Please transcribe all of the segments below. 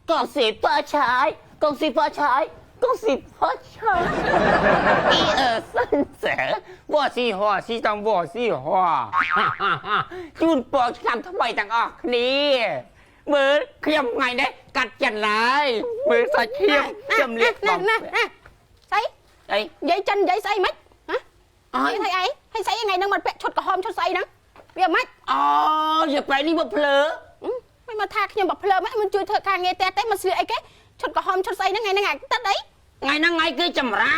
恭喜发财，恭喜发财，恭喜发财！一二三四，我是华西当我是华ជូនពរឆ្នាំថ្មីទាំងអស់គ្នាមើលខ្ញុំថ្ងៃនេះកាត់ចិនហើយមើលសាច់ឈាមចំលៀកបង ណែណែស្អី អី និយាយចិននិយាយស្អីម៉េចហ៎ អើយ និយាយអីហើយស្អីថ្ងៃហ្នឹងមកពាក់ឈុតក្រហមឈុតស្អីហ្នឹងវាម៉េច អូយពេលនេះមកភ្លើ មិនមកថាខ្ញុំបើភ្លើមិនជួយធ្វើការងារផ្ទះទេមកស្លៀកអីគេឈុតក្រហមឈុតស្អីហ្នឹងថ្ងៃហ្នឹងអាទឹកអី ថ្ងៃហ្នឹងថ្ងៃគឺចម្រា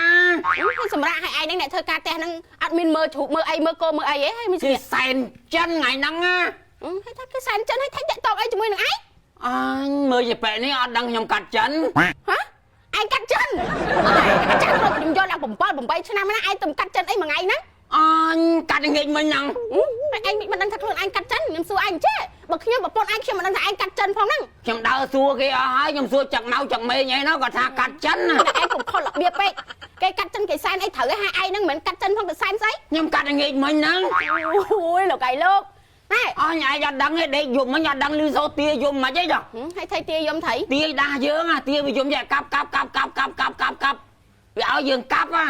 ហើយសម្រាប់ឲ្យឯងហ្នឹងអ្នកធ្វើការផ្ទះហ្នឹងអត់មានមើលជ្រូកមើលអីមើលគោមើលអីហ៎ហើយមានស្ គឺ លៀក សែនចិនថ្ងៃហ្នឹងណា ហើយថាគេសែនចិនហើយថាតាក់តបអីជាមួយនឹងឯង អញមើលយពេលនេះអត់ដឹងខ្ញុំកាត់ចិន ហ៎ឯងកាត់ចិនអាចារ្យខ្ញុំយកឡើង7 8ឆ្នាំណាឯងទៅកាត់ចិនអីមួយថ្ងៃហ្នឹង អញកាត់ងាកមិញហ្នឹង ឯងមិនដឹងថាខ្លួនឯងកាត់ចិនខ្ញុំសួរឯងចេះបើខ្ញុំប្រពន្ធឯងខ្ញុំមិនដឹងថាឯងកាត់ចិនផងហ្នឹង ខ្ញុំដើរសួរគេអស់ហើយខ្ញុំសួរចឹកម៉ៅចឹកមេងអីនោះគាត់ថាកាត់ចិនណា តែឯងកុំខុសរបៀបពេកគេកាត់ចិនគេសែនអីត្រូវហើយឯងហ្នឹងមិនមែនកាត់ចិនផងទៅសែនស្អី ខ្ញុំកាត់ងាកមិញហ្នឹង អូយលោកឯងលោកណែ អញឯងអត់ដឹងទេដេកយំមិញអត់ដឹងលឺសូរទាយំមិនអីចុះ ហើយថៃទាយំថៃ ទាដាស់យើងអាទាវាយំយ៉ាកាប់កាប់កាប់កាប់កាប់កាប់កាប់កាប់វាឲ្យយើងកាប់អា រ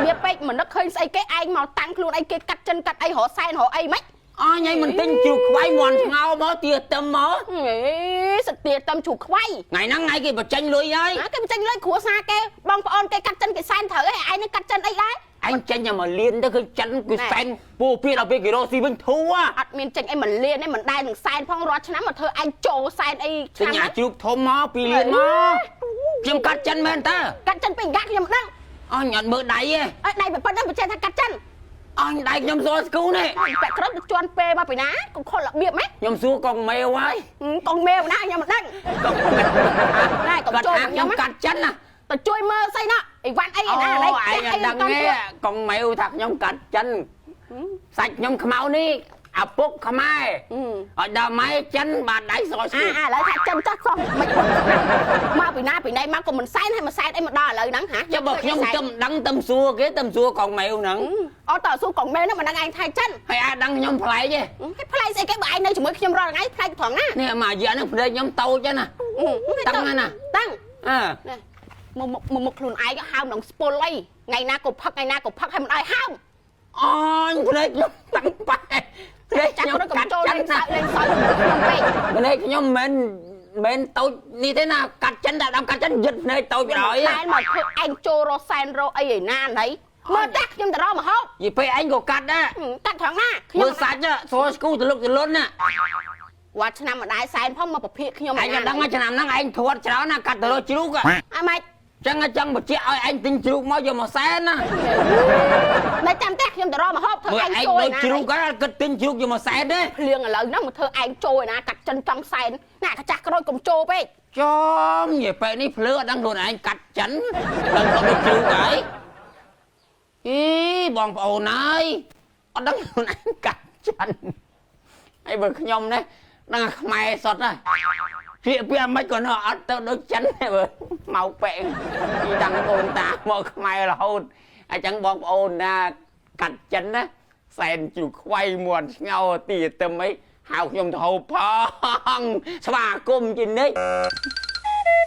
បៀបពេកមិននឹកឃើញស្អីគេឯងមកតាំងខ្លួនឯងគេកាត់ចិនកាត់អីរកសែនរកអីម៉េច អញឯងមិនទិញជ្រូកខ្វៃមន់ឆ្ងោមកទាទឹមមក អេសទាតំជ្រូកខ្វៃ ថ្ងៃហ្នឹងថ្ងៃគេបញ្ចេញលុយហើយ គេបញ្ចេញលុយគ្រួសារគេបងប្អូនគេកាត់ចិនគេសែនត្រូវហើយឯងនឹងកាត់ចិនអីដែរ ឯងចេញតែមកលៀនទៅគឺចិនគឺសែនពូពីដល់ពេលគេរកស៊ីវិញធូរ អត់មានចេញអីមកលៀនទេមិនដែលនឹងសែនផងរាល់ឆ្នាំមកធ្វើឯងចូលសែនអី សញ្ញាជ្រូកធំមកពីលៀនមកខ្ញុំកាត់ចិនមែនតើ កាត់ចិនពីកាខ្ញុំមិនដឹង អញអត់មើលដៃទេ អើដៃប៉ុណ្ណឹងបញ្ជាក់ថាកាត់ចិន អញដៃខ្ញុំសួរស្គូនេះ ពាក់ក្រោយទៅជន់ពេលមកពីណាកុំខុសរបៀបម៉េច ខ្ញុំសួរកងមេវហើយក ងមេវណាខ្ញុំមិនដឹង កងមេវ ណែកុំចូល គាត់ថា ខ្ញុំ ខ្ញុំកាត់ចិនណា ទៅជួយមើលស្អីណោះអីវ៉ាន់អី អូ ណាអី ឯងអត់ដឹងទេកងមេវថាខ្ញុំកាត់ចិនសាច់ខ្ញុំខ្មៅនេះឪពុកខ្មែរឲ្យដល់ម៉ែចិនបាទដៃសស្គូ អាអាឥឡូវថាចិនចាស់សោះមិនមកពីណាពីណៃមកក៏មិនសែនហើយមកសែនអីមកដល់ឥឡូវហ្នឹងហា ចុះបើខ្ញុំទៅមិនដឹងទៅសួរគេទៅសួរកងមេវហ្នឹង អូតើសួរកងមេវហ្នឹងមិនដឹងឯងថាចិន ហើយអាចដឹងខ្ញុំប្លែកទេ ហើយប្លែកស្អីគេបើឯងនៅជាមួយខ្ញុំរាល់ថ្ងៃប្លែកត្រង់ណា នេះមករយៈហ្នឹងភ្នែកខ្ញុំតូចណាតាំងណា តាំង អើ មកមកមកខ្លួនឯងហើមនឹងស្ពុលអីថ្ងៃណាក៏ផឹកថ្ងៃណាក៏ផឹកហើយមិនឲ្យហើម អញភ្នែកខ្ញុំតាំងប៉ែភ្នែក ចាក់ ខ្ញុំ រកកំចូល កាត់ចិន លេងសើចណាលេងសើចខ្ញុំពេក ភ្នែកខ្ញុំមិនមែនតូចនេះទេណាកាត់ចិនតែដល់កាត់ចិនយឹតភ្នែកតូចបណ្ដោយ តែមកធ្វើឯងចូលរកសែនរកអីឯណាណៃមើលតែខ្ញុំទៅរកមកហូប យីពេលឯងក៏កាត់ដែរ កាត់ត្រង់ណាខ្ញុំ មើលសាច់សស្គូទលុកទលុនណា វត្តឆ្នាំម្ដាយសែនផងមកពភាកខ្ញុំ ឯងក៏ដឹងថាឆ្នាំហ្នឹងឯងធាត់ច្រើនណាកាត់ទៅរកជ្រូក អាម៉េច ចឹងចឹងបញ្ជាក់ឲ្យឯងទិញជ្រូកមកយកមកសែនណា នៅចាំតែខ្ញុំទៅរកមកហូបធ្វើ មើល ឯងចូល ឯងដូច ណា ជ្រូកហ្នឹងគិតទិញជ្រូកយកមកសែនទេ ភ្លៀងឥឡូវហ្នឹងមកធ្វើឯងចូលណាកាត់ចិនចង់សែនណាកាចាស់ក្រូចកុំចូលពេក ចំនិយាយពេលនេះភ្លឺអត់ដឹងខ្លួនឯងកាត់ចិនដឹងគាត់ដូចជ្រូកហើយអីបងប្អូនហើយអត់ដឹងខ្លួនឯងកាត់ចិនហើយបើខ្ញុំនេះដឹងថាខ្មែរសុទ្ធហើយពាក្យពាក្យមិនក៏នៅអត់ទៅដូចចិនទេបើមកពេកពីដឹងអូនតាមកខ្មែររហូតអញ្ចឹងបងប្អូនណាកាត់ចិនណាសែនជ្រូកខ្វៃមាន់ឆ្ងោទាទឹមអីហៅខ្ញុំទៅហូបផងស្វាគមន៍ជានិច្ច។